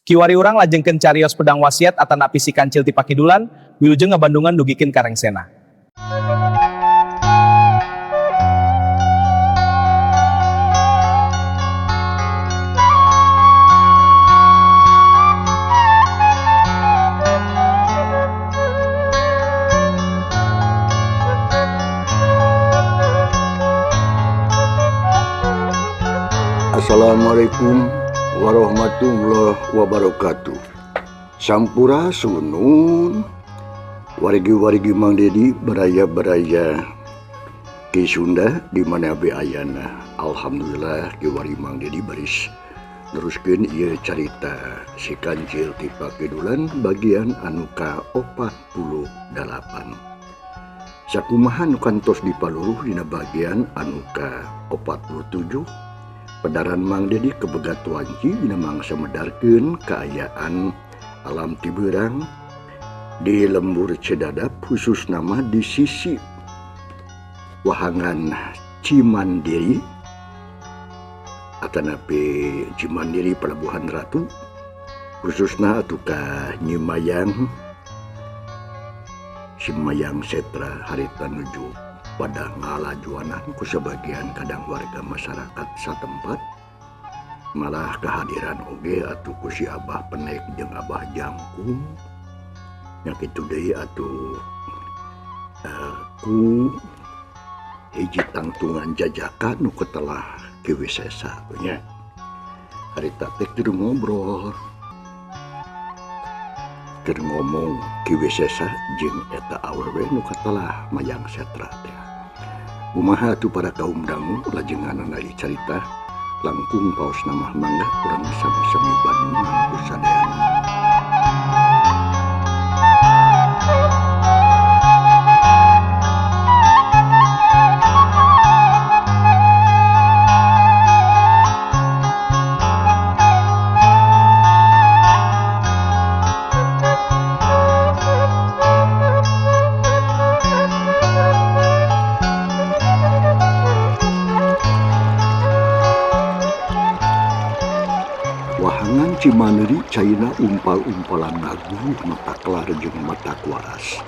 Kiwari urang lajengkeun carios pedang wasiat atanapi si kancil ti pakidulan, wilujeng ngabandungan dugikeun ka rengsena. Assalamualaikum warahmatullahi wabarakatuh. Sampurasun wargi-wargi Mang Dedi baraya-baraya Ki Sunda di mana be ayana. Alhamdulillah kiwari Mang Dedi baris neruskeun ieu carita si kancil ti pakidulan bagian anu ka-48. Sakumaha nu kantos dipaluruh dina bagian anu ka-47 pedaran Mang Dedi kebegat wanci dina mangsa medarkeun kaayaan alam tiberang di lembur Cidadap khusus nama di sisi wahangan Cimandiri atanapi Cimandiri Pelabuhan Ratu khususna atuh ka Nyimayang Simayang Setra harita nuju pada ngalajuanan ku sebagian kadang warga masyarakat satempat malah kehadiran oge atuh ku si Abah Penek jeung Abah Jangkung nya kitu deui atuh ku hiji tangtungan jajaka nu ketelah Ki Wisesa nya harita teh keur ngobrol keur ngomong Ki Wisesa jeung eta awewe nu katelah Mayang Setra teh. Kumaha atuh para kaum dangu lajenganana ieu carita langkung paos namah mangga urang sami-sami bandungan ku sadayana. Wahangan Cimandiri caina umpal-umpalan ngaguruh mata kelar jeung mata kuaras.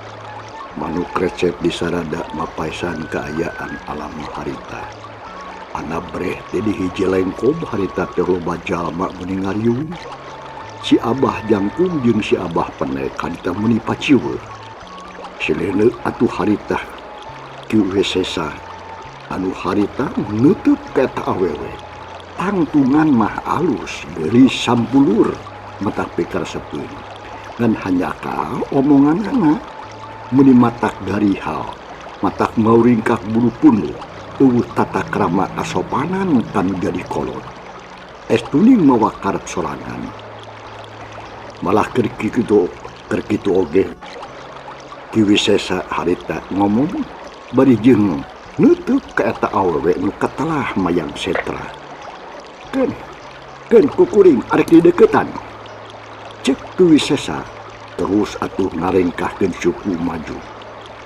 Manuk recep disarada mapaisan kaayaan alam harita. Anabreh teh di hiji lengkob harita teh loba jalma meuni ngariung. Si Abah Jangkung jeung si Abah Penek harita meuni paciweuh. Sileuneu atuh harita Ki Wisesa anu harita neuteub ka eta awewe. Tangtungan mah alus geulis sampulur matak pikaresepeun ngan hanjakal omonganana meuni matak garihal matak mauringkak bulu punduk eueuh tata krama kasopanan kan jadi kolot estuning mawa karep sorangan malah keur kitu oge Ki Wisesa harita ngomong bari jeung neuteub ka eta awewe nu katelah Mayang Setra. Keun kukuring arek dideukeutan. Cek Ki Wisesa terus atuh ngarengkahkeun suku maju.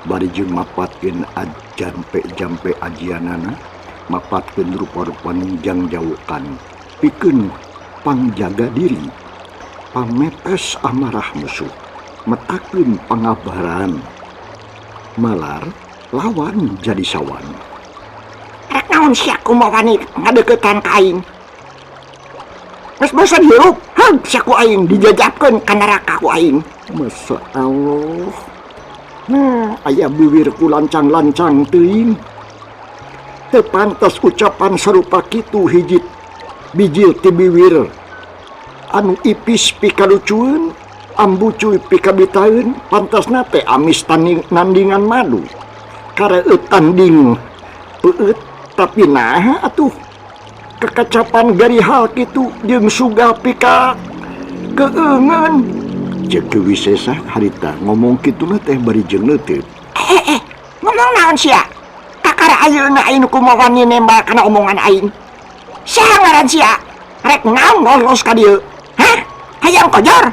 Bari jeung mapatkeun jampe-jampe ajianana, mapatkeun rupa-rupa ningjang jaukan, pikeun pangjaga diri, pamepes amarah musuh, metakeun pangabaran, malar lawan jadi sawan. Rek naon sia kumaha wani ngadeuketan ka aing? Geus bosan hirup, heug sia ku aing dijajabkeun ka neraka ku aing. Masya Allah. Nah, aya bibir ku lancang-lancang teuing. Teu pantes ucapan sarupa kitu hiji bijil ti biwir. Anu ipis pikalucueun, ambucuy pikabitaeun, pantasna teh amis tanding nandingan madu. Kareut tanding peueut tapi naha atuh. Kekacapan garihal kitu jeung suga pika keungeun. Ceuk Ki Wisesa harita ngomong kituna teh bari jeung neuteub. Ngomong naon sia? Kakara ayeuna aing nu kumaha wani nembak kana omongan aing. Saha ngaran sia? Rek naon lolos ka dieu? Hah? Hayang kojor?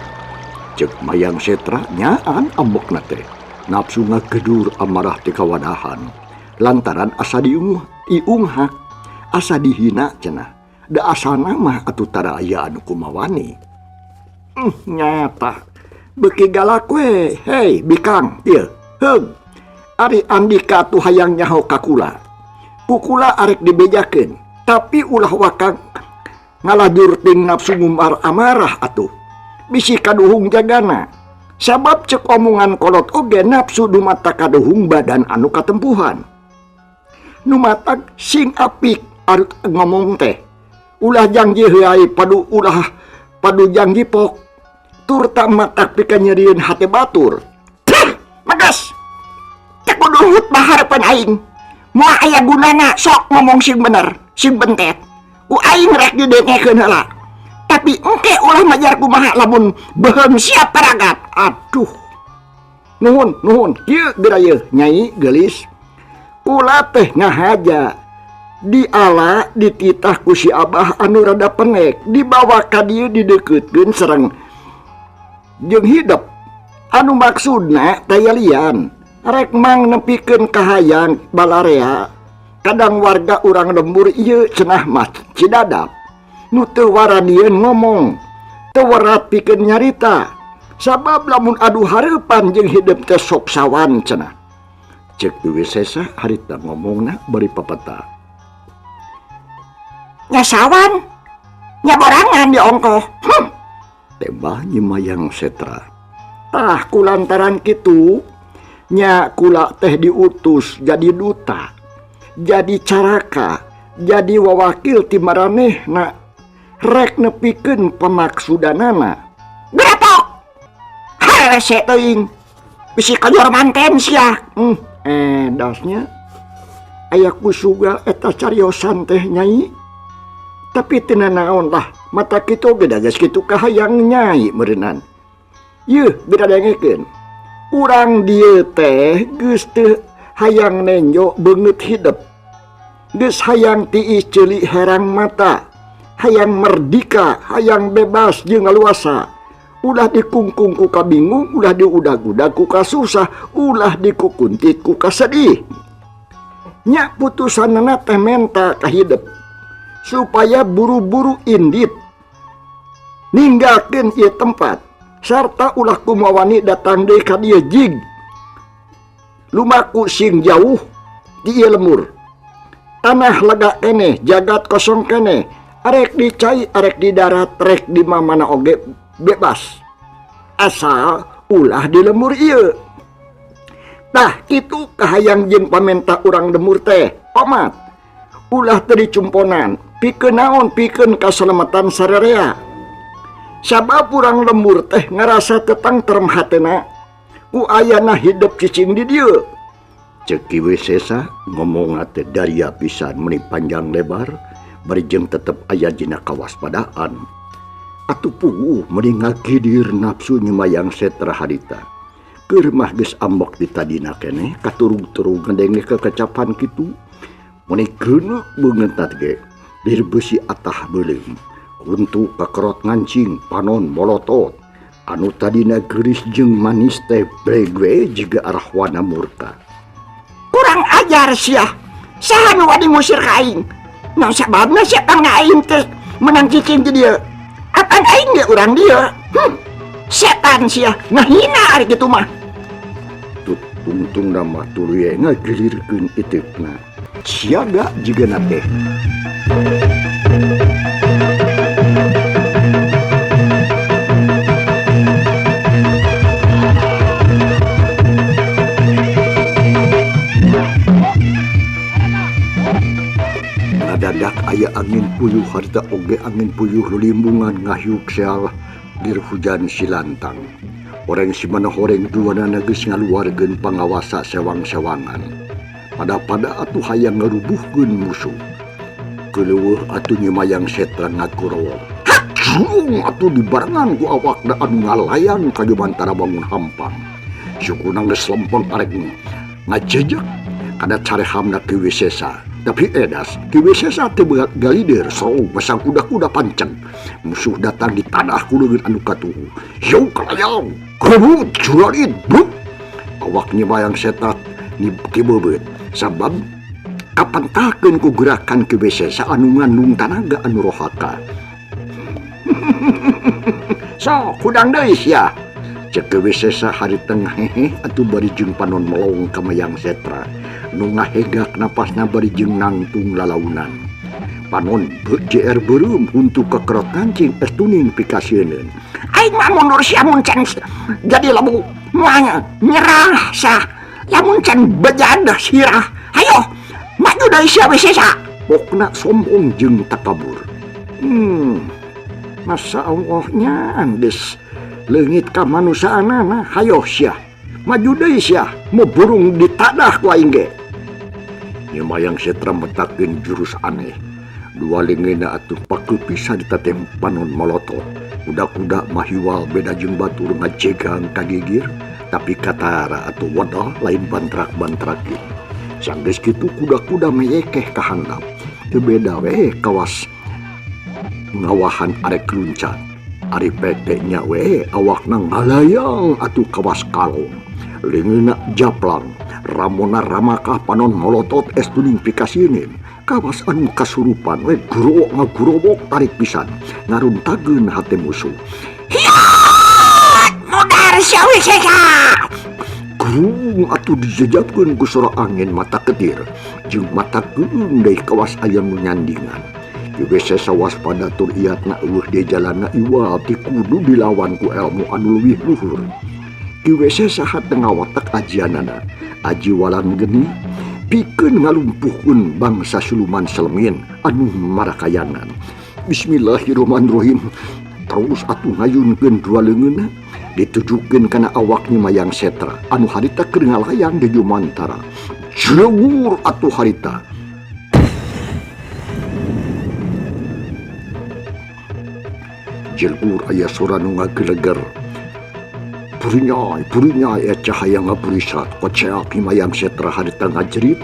Ceuk Mayang Setra nyaan ambekna teh. Nafsu ngagedur amarah teh kawadahan. Lantaran asa diunghak, asa dihina cenah. Da asana mah atuh tara aya anu kumawani. Nyata beuki galak we. Hei bikang ieu heug ari Andika tuh hayang nyaho ka kula. Ku kula arek dibejakeun tapi ulah wakang ngalajur ting nafsu ngumbar amarah atuh. Bisi kaduhung jagana. Sabab cek omongan kolot oge nafsu dumata kaduhung badan anu katempuhan. Nu matak sing apik arek ngomong teh. Ulah janji heai padu ulah padu janji pok. Turta matak pika nyerieun hate batur. Magas. Teu kudu hutbah harepan aing. Moal aya gunana sok ngomong sing bener, sing bentet. Ku aing rek didengekeun heula. Tapi engke ulah majar kumaha lamun beuheung siap paragat. Aduh. Nuhun, nuhun. Kieu geura yeuh Nyai geulis. Kula teh ngahaja. Diala dititah ku si Abah anu rada penek, dibawa ka dieu dideukeutkeun sareng jeung hidep. Anu maksudna taya lian. Rek mang nepikeun kahayang balarea. Kadang warga urang lembur ieu cenah mah Cidadap. Nu teu waradieun ngomong, teu werat pikeun nyarita. Sabab lamun adu hareupan jeung hidep teh sok sawan cenah. Ceuk Dewi Sesa harita ngomongna bari papata. Nya sawan, nya borangan di ongkoh. Tembah Nyi Mayang Setra. Tah kulantaran kitu nya kula teh diutus jadi duta, jadi caraka, jadi wawakil ti maranehna rek nepikeun pamaksudanana. Gerepok. Harese teuing. Bisi kajor manten sia. Edasnya aya kusuga eta cariosan teh Nyai. Tapi teu nanaon lah, mata kitu oge da geus kitu kahayang Nyai meureunnan. Yeuh beda dengekeun. Urang dieu teh geus teu hayang nenjo beungeut hidep. Geus hayang tiis ceuli herang mata, hayang merdika, hayang bebas jeung ngaluasa. Ulah dikungkung ku kabingung, ulah diudag-udag ku kasusah, ulah dikukuntit ku kasedih. Nya putusanna teh menta ka hidep supaya buru-buru indit ninggalkeun ieu tempat sarta ulah kumawani datang deui ka dieu jig lumaku sing jauh di ieu lemur. Tanah lega keneh, jagat kosong keneh, arek di cai, arek di darat, rek di mamana oge bebas asal ulah di lemur ieu. Tah kitu kahayang jeung pamenta urang lemur teh omat ulah teu dicumponan pikeun naon pikeun kasalamatan sararea. Sabab urang lembur teh ngarasa tetangterem hatena ku ayana hidep cicing di dieu. Ceuk Ki Wisesa ngomongna teh daria pisan meuni panjang lebar bari jeung tetep aya dina kawaspadaan. Atuh puguh meuni ngagidir nafsu Nyi Mayang Setra harita. Keur mah geus ambek di tadina keneh katurug-turug ngadenge kekecapan kitu. Meuni geuneuk beungeutna ge lir beusi atah beuleum. Huntu kakerot ngancing panon molotot. Anu tadina geulis jeung manis teh bregwe jiga arahwana murka. Kurang ajar sia. Saha nu wani ngusir ka aing? Naon sababna sia pang aing teh menang cicing di dieu? Apan aing ge urang dieu? Setan sia ngahina ari kitu mah. Tut tungtungna mah tuluy ngagilirkeun iteukna. Siaga jigana teh. Ngadadak aya angin puyuh harita oge angin puyuh limbungan ngahyuk seal lir hujan silantang. Oreng simana horeng duanana geus ngaluarkeun pangawasa sewang-sewangan. Pada-pada atuh hayang ngarubuhkeun musuh. Keuleueuh atuh Nyi Mayang Setra ngagorowok. Hajung atuh dibarengan ku awakna anu ngalayang ka jumantara bangun hampang. Sukuna geus lempeng arek ngajejek kana carehamna Ki Wisesa. Tapi edas, Ki Wisesa teu berat galidir serong pasang kuda-kuda pancen. Musuh datang di tanah ku leungeun anu katuhu. Yau kalayang, krebut, juralit, bruk. Awak Nyi Mayang Setra ni ki beubeut. Sabab kapentakeun ku gerakan Ki Wisesa anu ngandung tanaga anu rohaka. Sok hudang deui sia. Cek Wisesa harita ngahehe atuh bari jeung panon melong ka Mayang Setra. Nu ngahegak napasna bari jeung nangtung lalaunan. Panon JR beureum huntu kekerot kancing estuning pikasieun. Aing mah mundur sia mun can jadi lebu. Moal nyerah sah. Lamun can bejadah sirah. Hayo maju deui sia Wisesa. Pokna sombong jeung takabur. Masa Allahnya andes leungit ka manusaanana hayo sia. Maju deui sia, mau burung ditadah ku aing ge. Nyi Mayang Setra metakeun jurus aneh. Dua leungeunna atuh paku pisan ditatem panon molotot. Kuda-kuda mahiwal beda jeung batur ngajegang ka gigir, tapi katara atuh wadah lain bantrak-bantrakeun. Sanggeus kitu kuda-kuda meyekeh ka handap. Teu beda we kawas ngawahan arek luncat. Ari pete nya we awakna ngalayang atuh kawas kalong. Leungeunna japlang, ramona ramakah panon molotot estuning pikasieun. Kawas anu kasurupan we gurowok ngagurowok tarik pisan, ngaruntageun hate musuh. Hiat! Modar sia Wisesa. Gerung atuh dijejabkeun ku sora angin mata ketir, jeung mata keung deui kawas aya nu nyandingan. Ki Wisesa waspada tur iatna eueuh di jalanna iwal ti kudu dilawan ku elmu anu leuwih luhur. Ki Wisesa hate ngawatek ajianana, aji walan geni pikeun ngalumpuhkeun bangsa siluman selemin anu marakayanan. Bismillahirrahmanirrahim. Terus atuh ngayunkeun dua leungeunna ditujukeun kana awak Nyi Mayang Setra anu harita keur ngalayang di jumantara. Jlewur atuh harita. Jelgur aya sora nu ngageleger. Burinyai, burinyai aya cahaya ngaburisat. Koceak Nyi Mayang Setra harita ngajerit.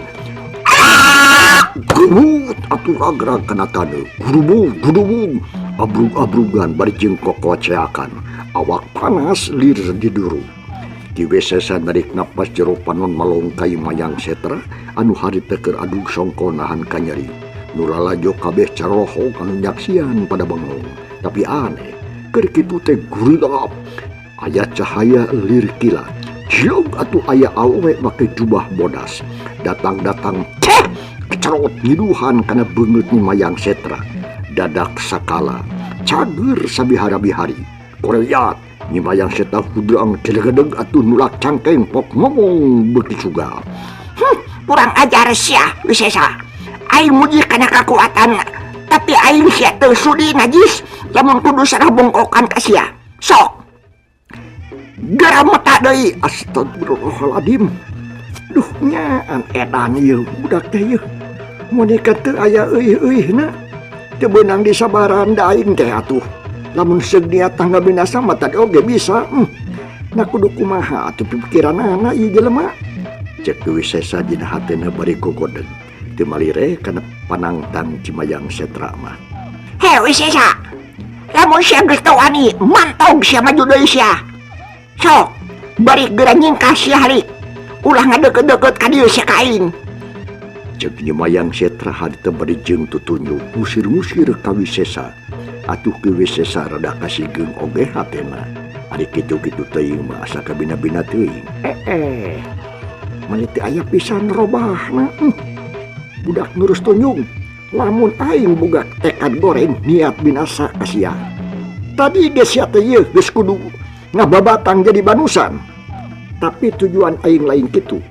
Gerut atuh ragrag kana taneuh. Gurubug, gurubug. Abrug-abrugan bari jeung kokoceakan. Awak panas lir diduru. Ki Wisesa narik napas jero panon malong ka Nyi Mayang Setra anu harita keur adug songko nahan kanyeri. Nu lalajo kabeh carohong anu nyaksian pada bengong. Tapi aneh, keur kitu teh gurilap. Aya cahaya lir kilat. Jiog atuh aya awewe make jubah bodas. Datang-datang cek kecerot nyiduhan kana beungeut Nyi Mayang Setra. Dadak sakala cager sabihara-bihari. Koreat Nyi Mayang Setra hudrang celegedeg atuh nulak cangkeng pok ngomong beuki suga. Kurang ajar sia Wisesa. Aing muji kana kakuatan, tapi aing sia teu sudi najis lamun kudu sarah bongkokan ka sia. Sok geura meta deui. Astagfirullahaladzim. Duh nyaan edan ieu budak teh ieu. Monika teu aya euih-euihna. Teu beunang disabaran da aing teh atuh. Lamun seug niat tangga binasa mah tadi oge bisa. Na kudu kumaha atuh pikiranana ieu jelema. Cek Wisesa dina hatena bari gogodeg. Teu malire kana panangtang Cimayang Setra mah. He Wisesa, lamun sia geus teu wani mantog sia maju deui sia. Sok bari geura nyingkah sia halik. Ulah ngadeukeut-deukeut ka dieu sia ka aing. Cek Nyi Mayang Setra harita bari jeung tutunjuk ngusir-ngusir ka Wisesa. Atuh ki Wisesa rada kasigeung oge hatena. Ari kitu-kitu teuing mah asa kabina-bina teuing. Mani teu aya pisan robahna. Budak nurus tunjung. Lamun aing boga tekad goreng niat binasa ka sia. Tadi ge sia teh ieu geus kudu ngababatang jadi banusan. Tapi tujuan aing lain kitu.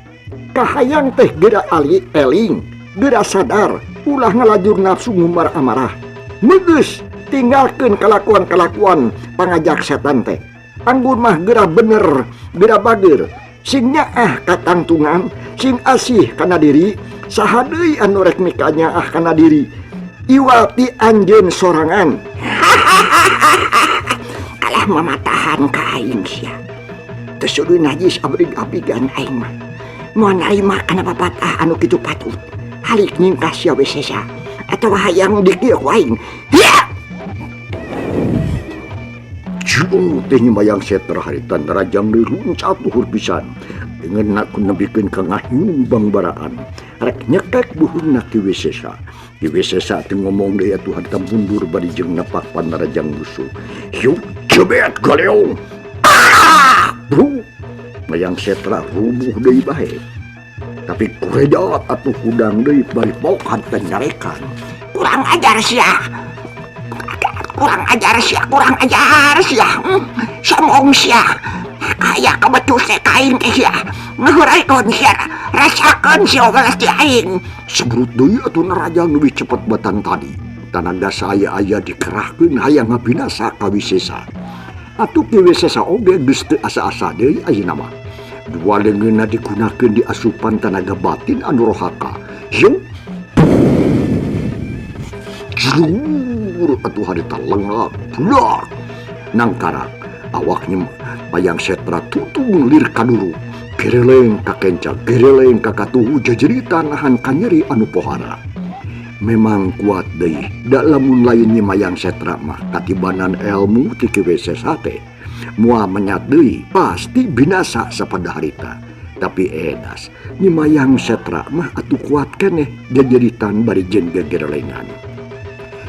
Kahayang teh geura ali eling, geura sadar, ulah ngalajur nafsu ngumbar amarah. Megeus tinggalkeun kalakuan-kalakuan pangajak setan teh. Anggun mah geura bener, geura bager. Sing nyaah katangtungan, sing asih kana diri, saha deui anu rek mikanyaah kana diri. Iwati anjeun sorangan. Kalah mamatahan ka aing sia. Teu sudu najis abrig-abrigan aing mah. Moal narima kana papatah anu kitu patut. Halik nyingkah sia Wisesa atawa hayang dikieu ku aing. Hiya! Jung teh Nyi Mayang Setra harita narajang deui luncat luhur pisan. Dengan aku nebikeun ka ngahyung bangbaraan. Rek nyekek buhunna Ki Wisesa. Ki Wisesa teh ngomong deui atuh harita mundur bari jeung nepak panarajang musuh. Hiu Jebet galeong. Ah! Bro, Mayang Setra rubuh deui bae. Tapi kurejat atuh hudang deui bari pokan teh nyarekan. Kurang ajar sia. Kurang ajar sia, kurang ajar sia. Sombong sia. Kaya kebetul teh kain teh sia. Ngahuraikeun sia. Rasakeun sia welas ti aing. Sebrut deui atuh narajang leuwih cepet batan tadi. Tanaga saya aya dikerahkeun hayang ngabinasa ka Wisesa. Atuh Ki Wisesa oge geus teu asa-asa deui ayeuna mah. Dua leungeunna digunakeun di asupan tanaga batin anu rohaka. Jeung jlur atuh harita lengak budak nangkarak awaknya Mayang Setra tutung lir kaduru gereleng kakenca gereleng kakatuhu jajeritan nahan kanyeri anu pohara. Memang kuat deui da lamun lain Nyi Mayang Setra mah katibanan elmu ti Ki Wisesa teh moal menyat deui pasti binasa sapada harita. Tapi edas Nyi Mayang Setra mah atuh kuat keneh jajeritan bari jeung gegerelengan.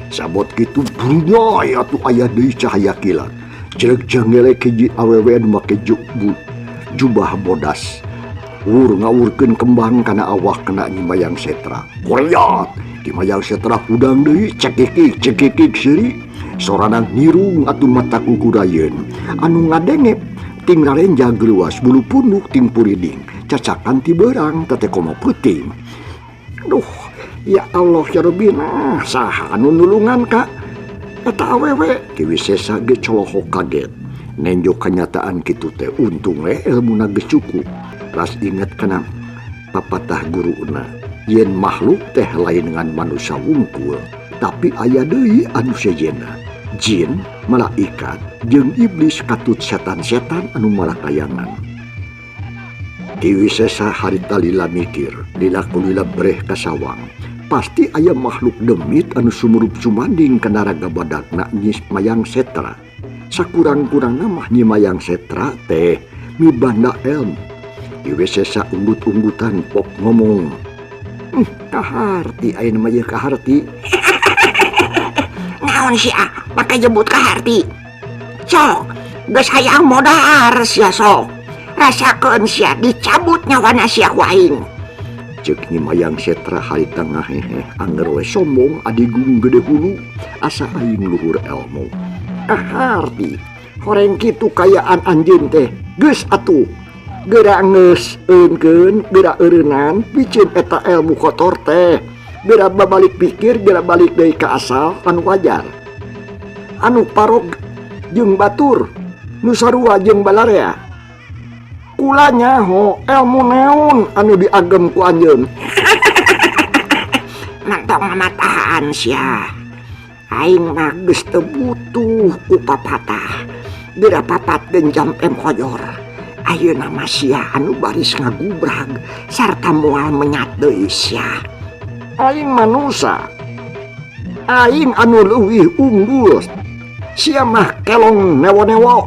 Sabot kitu brunyoy atuh aya deui cahaya kilat. Jelek jangele hiji awewe anu make jubah bodas. Wur ngawurkeun kembang kana awak kana Nyi Mayang Setra. Koreat Nyi Mayang Setra hudang deui cekikik cekikik seuri. Sorana ngirung atuh mata kukurayeun. Anu ngadenge ting rarenja geluas bulu punduk ting puriding. Cacakan ti beurang teh komo peuting. Duh, ya Allah ya Rabbi, nah saha anu nulungan ka eta awewe? Ki Wisesa ge colohok kaget. Nenjo kanyataan kitu teh untung we elmuna geus cukup. Ras inget kana papatah guruna yen makhluk teh lain dengan manusia wungkul, tapi aya deui anu sejenna, jin, malaikat, jeung iblis katut setan-setan anu malakayangan. Ki Wisesa harita lila mikir, lila kulila breh kasawang. Pasti aya makhluk demit anu sumurup sumanding kana raga badakna Nyi Mayang Setra. Sakurang-kurangna mah Nyi Mayang Setra teh mibanda elmu. Ki Wisesa unggut-unggutan pok ngomong. Kaharti ayeuna mah ieu kaharti. Naon sia make jebut kaharti? Sok, geus hayang modar sia sok. Rasakeun sia dicabut nyawana sia ku aing. Ceuk Nyi Mayang Setra harita ngahehe anger we sombong adigung gede hulu asa aing luhur elmu. Kaharti horeng kitu kayaan anjeun teh geus atuh. Geura geus eunkeun, geura eureunnan piceun eta elmu kotor teh. Geura babalik pikir, geura balik deui ka asal anu wajar. Anu parog jeung batur, nu sarua jeung balarea. Kula nyaho elmu neon anu diagem ku anjeun. Mantong mamatahan sia. Aing mah geus teu butuh ku papatah. Geura papat genjam em hojor. Ayeuna mah sia anu baris ngagubrag sarta moal menyat deui sia. Aing manusa. Aing anu leuwih unggul. Sia mah kelong newo-newo.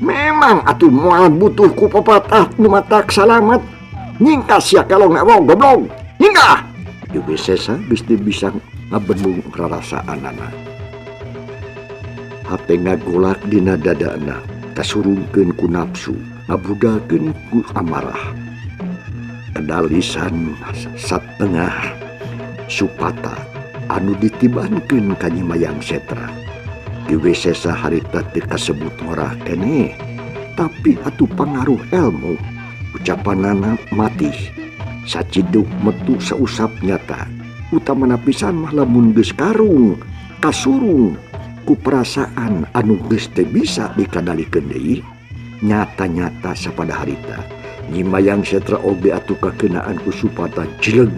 Memang atuh moal butuh ku papatah nu matak salamet. Nyingkah sia kelong newo goblok. Nyingkah. Ki Wisesa geus teu bisa ngabendung rarasaanana. Hate ngagolak dina dadana, kasurungkeun ku nafsu, ngabudakeun ku amarah. Kedalisan satengah supata anu ditibankeun ka Nyi Mayang Setra. Ki Wisesa harita teu kasebut ngorah keneh, tapi atuh pangaruh elmu ucapanana matih. Saciduk metu sausap nyata. Utamana pisan mah lamun geus karung, kasurung ku perasaan anu geus teu bisa dikadalikeun deui. Nyata-nyata sapada harita Nyi Mayang Setra oge atuh kakeunaan ku supata jileug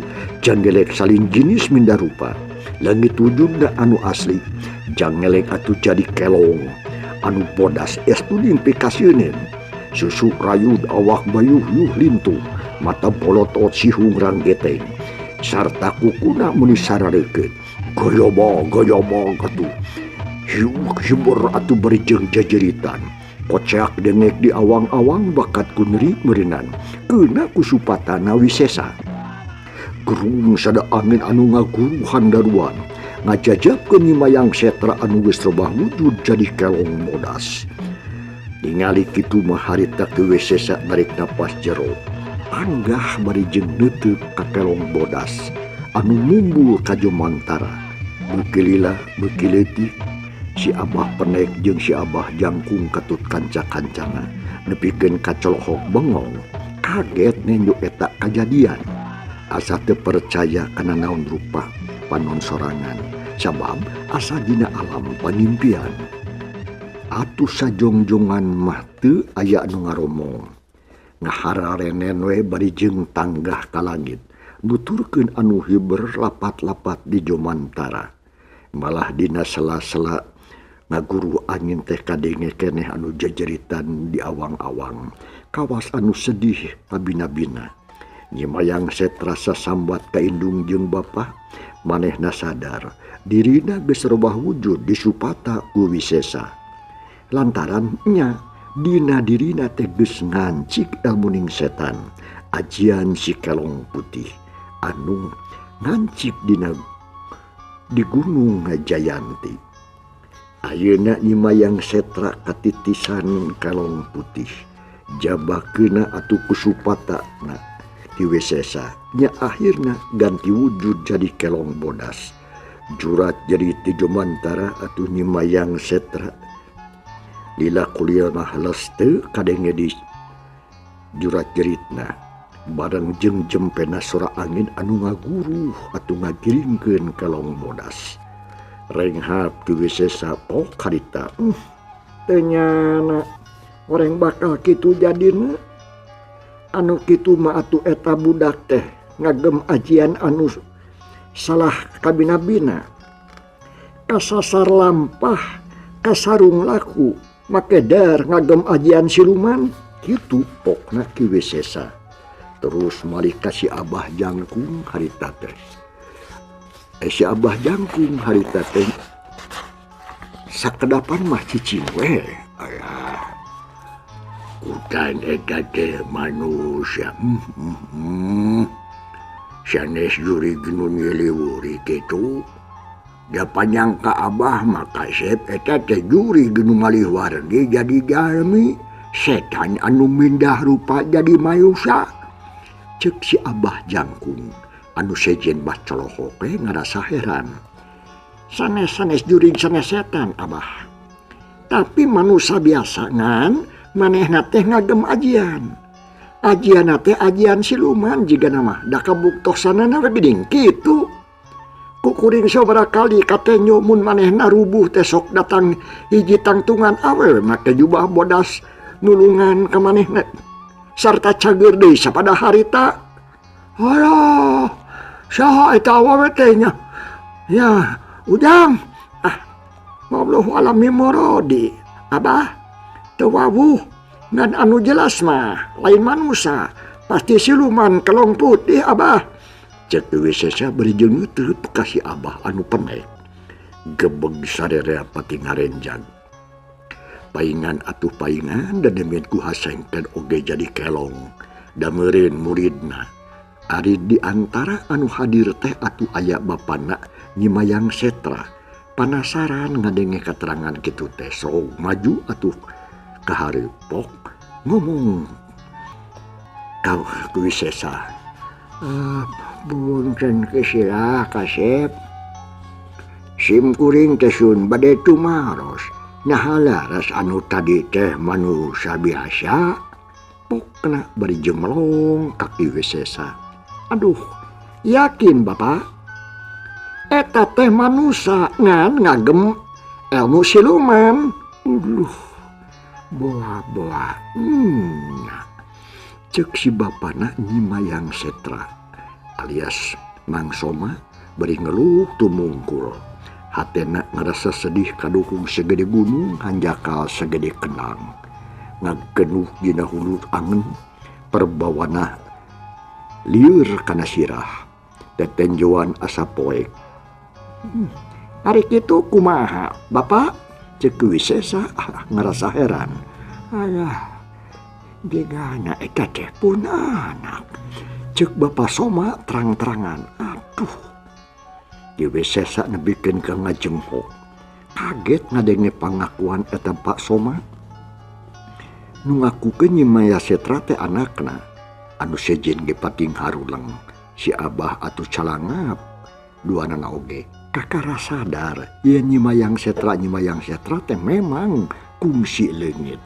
janggelek salin jinis mindarupa. Leungit wujudna anu asli janggelek atuh jadi kelong anu bodas estu pikasieun. Susu rayud awak bayuh yuh lintuh, mata bolotot sihung ranggeteng sarta kukuna meni sarareukeut. Goyobo goyobo atuh hiuk hibur atuh bari jeung jajeritan. Koceak dengek di awang-awang bakat ku nyeri meureunan keuna ku supatana Wisesa. Gerung sada angin anu ngaguruhan daruan Ngajajabkeun Nyi Mayang Setra anu geus robah wujud jadi kelong bodas. Ningali kitu mah harita Ki Wisesa narik napas jero. Panggah bari jeung neuteup ka kelong bodas anu mumbul ka Jomantara. Beuki lila beuki leutik si Abah Penek jeung si Abah Jangkung katut kanca-kancana nepikeun ka colohok bengong. Kaget nenjo eta kajadian. Asa teu percaya kana naon rupa panon sorangan sabab asa dina alam pangimpian. Atuh sajongjongan mah teu aya anu ngaromong. Ngahararenen we bari jeung tanggah ka langit nuturkeun anu hiber lapat-lapat di Jomantara. Malah dina sela-sela ngaguru angin teh kadenge keneh anu jejeritan di awang-awang. Kawas anu sedih kabina-bina. Nyi Mayang Setra sasambat ka indung jeung bapa, manehna sadar dirina geus robah wujud disupata ku Wisesa. Lantaran nya dina dirina teh geus ngancik elmuning setan, ajian si kelong putih anu ngancik dina di Gunung Jayanti. Ayeuna Nyi Mayang Setra katitisan kelong putih. Jabakeuna atuh kusupatana Ki Wisesa. Nya akhirna ganti wujud jadi kelong bodas. Jurat jadi ti Jomantara atuh Nyi Mayang Setra. Lila kuliah mah les teu kadenge di jurat jeritna. Bareng jeung jempena sora angin anu ngaguruh atuh ngagiringkeun kelong bodas. Renghap Ki Wisesa pok harita. Teu nyana orang bakal kitu jadina. Anu kitu mah atuh eta budak teh ngagem ajian anu salah kabina-bina. Kasasar lampah, kasarung laku, makedar ngagem ajian siluman. Kitu pokna Ki Wisesa. Terus malih ka si Abah Jangkung harita teh. Si Abah Jangkung harita teh sakedapan mah cicing we. Ayah kutan eta teh manusia. Sanes jurig nu nyiliwuri kitu. Da panyangka Abah mah kasep eta teh jurig nu malih wargi jadi jalmi. Setan anu mindah rupa jadi manusia. Ceuk si Abah Jangkung anu sejen bah colohok we ngarasa heran. Sanes-sanes jurig sanes setan Abah. Tapi manusia biasa ngan manehna teh ngagem ajian. Ajianna teh ajian siluman jigana mah da kabuktosanana we geuning kitu. Kukuring sabaraha kali katenyo mun manehna rubuh teh sok datang hiji tangtungan awewe make jubah bodas nulungan ka manehna sarta cager deui sapada harita. Alah, saha eta awewe teh nya? Ya, Ujang. Ah, wallahu alam mimorodi. Abah, teu wawuh ngan anu jelas mah lain manusia, pasti siluman kelong putih Abah. Cek Ki Wisesa bari jeung neuteut ka si Abah anu penek. Gebeg sarerea pati ngarenjag. Paingan atuh paingan dademen ku hasengkeun oge jadi kelong. Da meureun muridna. Ari di antara anu hadir teh atuh aya bapana Nyi Mayang Setra. Panasaran ngadenge katerangan kitu teh sok maju atuh ka hareup pok ngomong ka Ki Wisesa. Punten kisirah kasep. Sim kuring teh sun bade tumaros. Naha laras anu tadi teh manusia biasa. Pokna bari jemelong ka Ki Wisesa. Aduh, yakin Bapak? Eta teh manusia ngan ngagem ilmu siluman. Aduh, boa-boa. Cek si bapana Nyi Mayang Setra alias Mang Soma bari ngeluh tumungkul. Hatena ngarasa sedih kaduhung segede gunung hanjakal segede kenang. Ngagenuh dina hulu angen perbawana lieur kana sirah. Tetenjoan asa poek. Ari kitu kumaha Bapak? Cek Ki Wisesa ngarasa heran. Alah, jigana eta teh pun anak. Cek Bapak Soma terang-terangan. Aduh, Ki Wisesa nepikeun ka ngajengkok. Kaget ngadenge pangakuan eta Pak Soma. Nu ngakukeun Nyi Mayang Setra teh anakna. Anu sejen ge pating haruleng. Si Abah atuh calangap. Duanana oge kakara sadar yen Nyi Mayang Setra Nyi Mayang Setra teh memang kungsi leungit.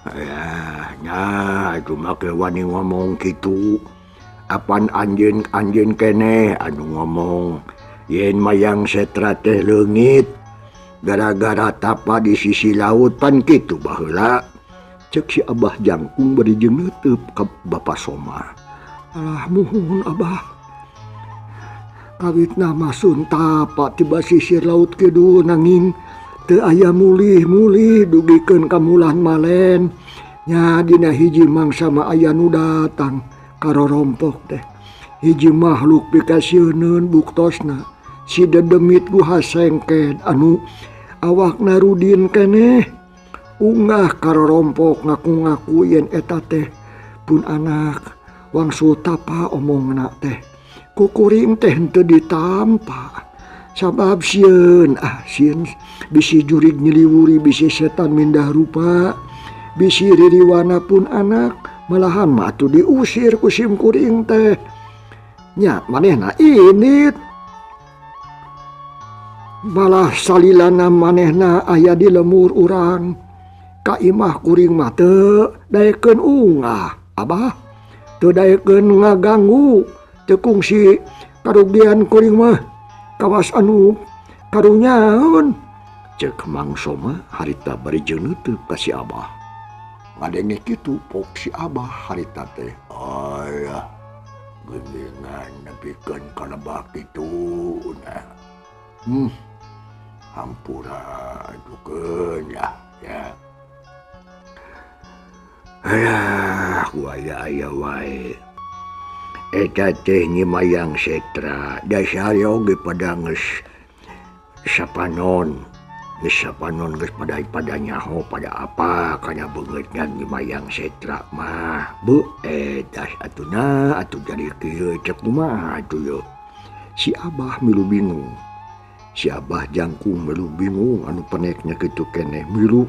Ya, nya cuma ke wani ngomong kitu. Apan anjeun keneh anu ngomong yen Mayang Setra teh leungit gara-gara tapa di sisi laut pan kitu baheula. Cek si Abah jangkung bari jeung neuteub ka Bapak Soma. Alah muhun Abah. Kawitna mah sun tapa ti basisir laut kidul nanging teu aya mulih-mulih dugikeun ka mulan malen. Nya dina hiji mangsa mah aya nu datang karorompok teh. Hiji makhluk pikasieuneun buktosna si dedemit Guha Sengked anu awakna rudin keneh. Unggah karorompok ngaku-ngaku yen eta teh pun anak wangsul tapa omongna teh. Kukuring teh henteu ditampa. Sabab sieun, sieun bisi jurig nyiliwuri, bisi setan mindah rupa, bisi ririwana pun anak, malahan mah atuh diusir ku sim kuring teh. Nya manehna init. Malah salilana manehna aya di lemur urang. Ka imah kuring mah teu daekeun ungah, Abah. Teu daekeun ngaganggu, teu kungsi karugian kuring mah. Kawas anu karunyaeun. Cek Mang Soma harita bari jeung neuteub ka si Abah. Ngadenge kitu pok si Abah harita teh. Ayah, geuningan nepikeun ka lebak kitu nah. Hampura adukeun ya, ya. Ayah, aya wae. Eta teh Nyi Mayang Setra dasar oge pada geus sapanon. Geus sapanon geus pada nyaho pada apa kana beungeutna Nyi Mayang Setra mah. Beuh eta atuna atuh jadi kieu cek kumaha atuh yeuh. Si Abah milu bingung. Si Abah jangkung milu bingung anu peneknya kitu keneh milu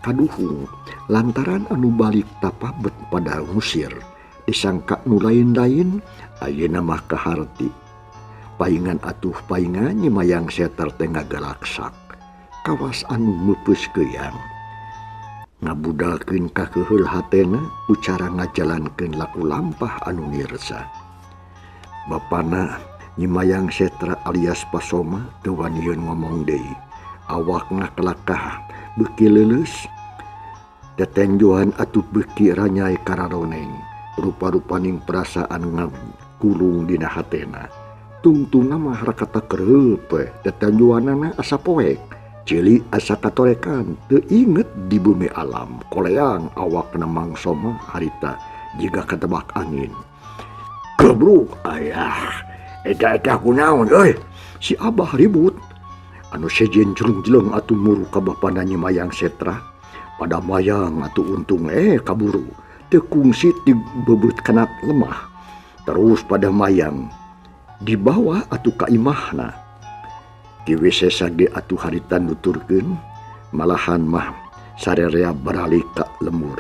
kaduhung lantaran anu balik tapabet pada ngusir. Disangka nu lain-lain ayeuna mah kaharti. Paingan atuh paingan Nyi Mayang Setra teh ngagalaksak. Kawas anu meupeus keuyang. Ngabudalkeun kakeheul hatena ucara ngajalankeun laku lampah anu nirsa. Bapana Nyi Mayang Setra alias Pasoma teu wanian ngomong deui. Awakna kelakah beuki leuleus. Tetenjoan atuh beuki ranyai kararoneng. Rupa-rupaning perasaan ngakulung dina hatena. Tungtungna mah rakata kereup we, tetanjuanana asa poek, ceuli asa katorekan, teu inget di bumi alam, koleang awakna Mang Soma harita jiga katebak angin. Gebruk ayah, eta-eta kunaon euy? Si Abah ribut. Anu sejen jeleng-jeleng atuh muru ka bapana Nyi Mayang Setra. Pada mayang atuh untung kaburu. Teu kungsi dibebeut kana lemah. Terus pada mayang dibawa atuh ka imahna. Ki Wisesa ge atuh harita nuturkeun malahan mah sarerea baralik ka lemur.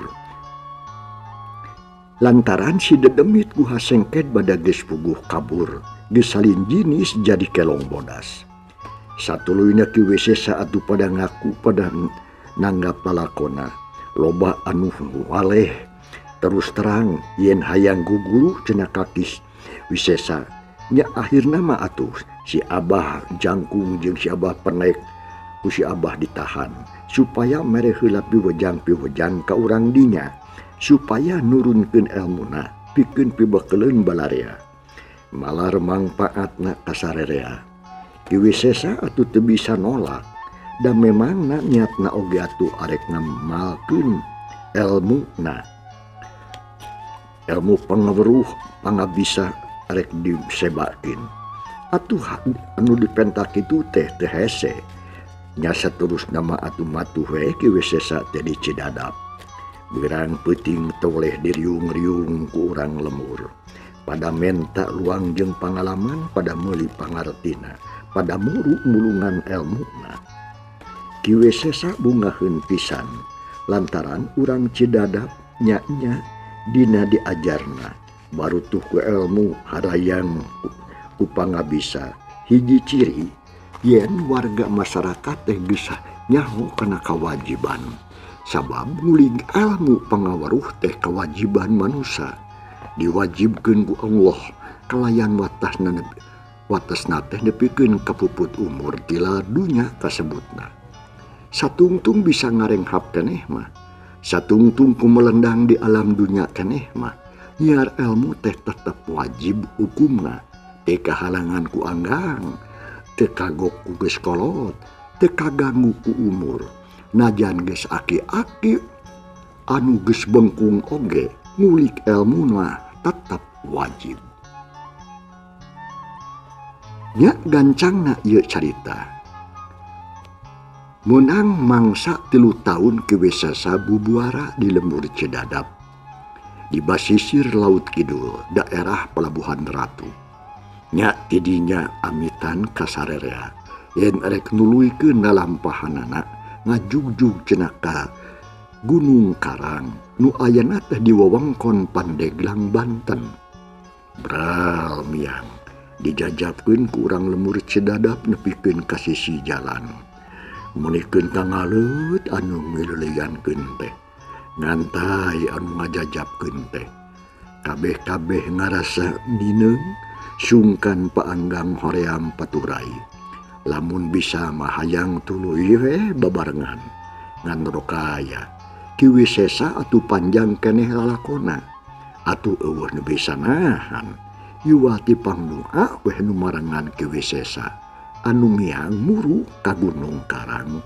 Lantaran si dedemit Guha Sengked bada geus puguh kabur, geus salin jinis jadi kelong bodas. Satuluyna Ki Wisesa atuh pada ngaku pada nanggap lalakona. Loba anu waleh. Terus terang yen hayang guguru cenah kaki Wisesa. Nya akhirna mah atuh si Abah jangkung jeung si Abah penek ku si Abah ditahan supaya mere heula piwejang-piwejang ka urang dinya supaya nurunkeun elmuna pikeun pibekeleun balarea. Malar mangpaatna kasarerea. Ki Wisesa atuh teu bisa nolak da memangna niatna oge atuh arek ngamalkeun elmuna. Ilmu pangaweruh pangabisa arek disebakin. Atuh anu dipentak itu teh teh hese. Nya saterusna mah atuh matuh we Ki Wisesa teh di Cidadap. Beurang peuting toleh diriung-riung ku urang lemur. Pada menta luang jeung pangalaman, pada meuli pangartina, pada muru mulungan elmuna. Ki Wisesa bungaheun pisan lantaran urang Cidadap nya-nya dina diajarna barutuh ku elmu harayang ku pangabisa. Hiji ciri yen warga masyarakat teh geus nyaho kana kawajiban, sabab nguling ilmu pangawaruh teh kewajiban manusia diwajibkeun ku Allah kalayan watasna watesna teh nepikeun kapuput umur tila dunya kasebutna. Satungtung bisa ngarenghap keneh mah, satungtung ku melendang di alam dunya keneh mah, nyiar ilmu teh tetep wajib hukumna. Teu kahalangan ku anggang, teu kagok ku geus kolot, teu kaganggu ku umur. Najan geus aki-aki anu geus bengkung oge ngulik elmuna tetep wajib. Nya gancangna ieu carita. Meunang mangsa 3 tahun Ki Wisesa bubuara di lembur Cidadap, di basisir Laut Kidul, daerah Pelabuhan Ratu. Nya tidinya amitan kasarerea, yen rek nuluykeun lalampahanana ngajugjug cenah ka Gunung Karang nu ayana teh di wewengkon Pandeglang, Banten. Bral miang dijajabkeun ku urang lembur Cidadap nepikeun ka sisi jalan. Meunikeun kangaleut anu mileuleyankeun teh, ngantai anu ngajajabkeun teh. Kabeh-kabeh ngarasa nineung sungkan paanggang hoream paturai. Lamun bisa mah hayang tuluy we babarengan ngan rokaya. Ki Wisesa atuh panjang keneh lalakona, atuh eueuh nu bisa nahan. Yuwati pangdoa weh nu marengan Ki Wisesa anu miang muru ka Gunung Karang.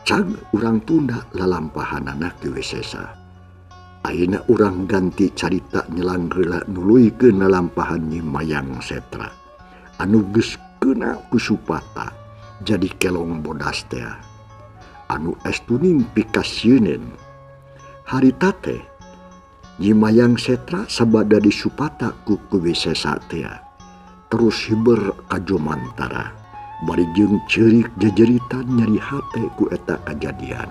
Cag urang tunda lalampahanana Ki Wisesa. Ayeuna urang ganti carita nyelang heula nuluykeun lalampahan Nyi Mayang Setra anu geus keuna ku Supata jadi kelong bodas teh anu estuning pikasieuneun. Harita teh Nyi Mayang Setra sabada di Supata ku Ki Wisesa teh terus hiber ka Jomantara bari jeung ceurik jejeritan nyeri hate ku eta kajadian.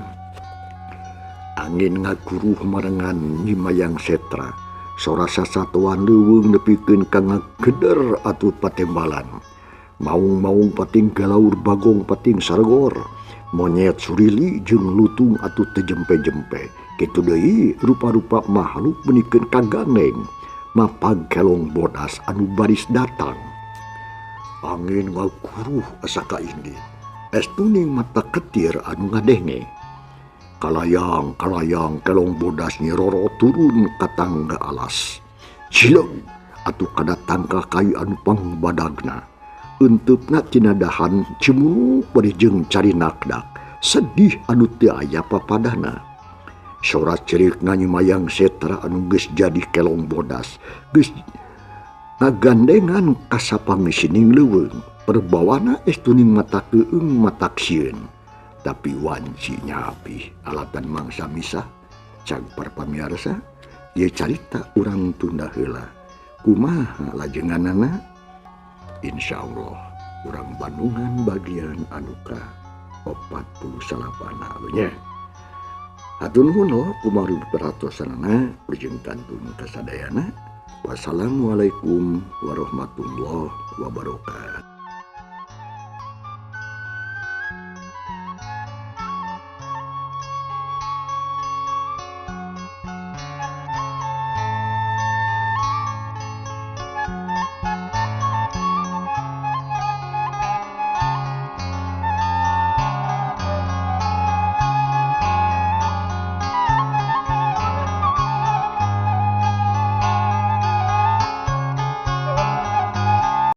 Angin ngaguruh marengan Nyi Mayang Setra, sora sasatoan leuweung nepikeun ka ngageder atuh patembalan. Maung-maung pating galaur bagong pating sargor, monyet surili jeung lutung atuh teu jempe-jempe. Kitu deui rupa-rupa makhluk menikeun kagandeng mapag kelong bodas anu baris datang. Angin ngaguruh asa kaindi, estuning mata ketir anu ngadenge. Kalayang-kalayang kelong bodas nyiroro turun ka tangga alas. Cileung atuh kada tangka kayu anu pangbadagna. Enteupna tina dahan cimuluk bari jeung carinakdak. Sedih anu teu aya papadana. Sora cerikna Nyi Mayang Setra anu geus jadi kelong bodas geus ngagandengan ka sapangisining leuweung. Perbawana estuning mata keueung matak sieun. Tapi wanci nyapi alatan mangsa misah. Cag para pamiarsa, ieu carita urang tunda heula. Kumaha lajenganana? Insyaallah urang Bandungan bagian anu ka 49 nya. Hatur nuhun loh kumaha perhatosanana urjeng kantun kasadayana. Wassalamualaikum warahmatullahi wabarakatuh.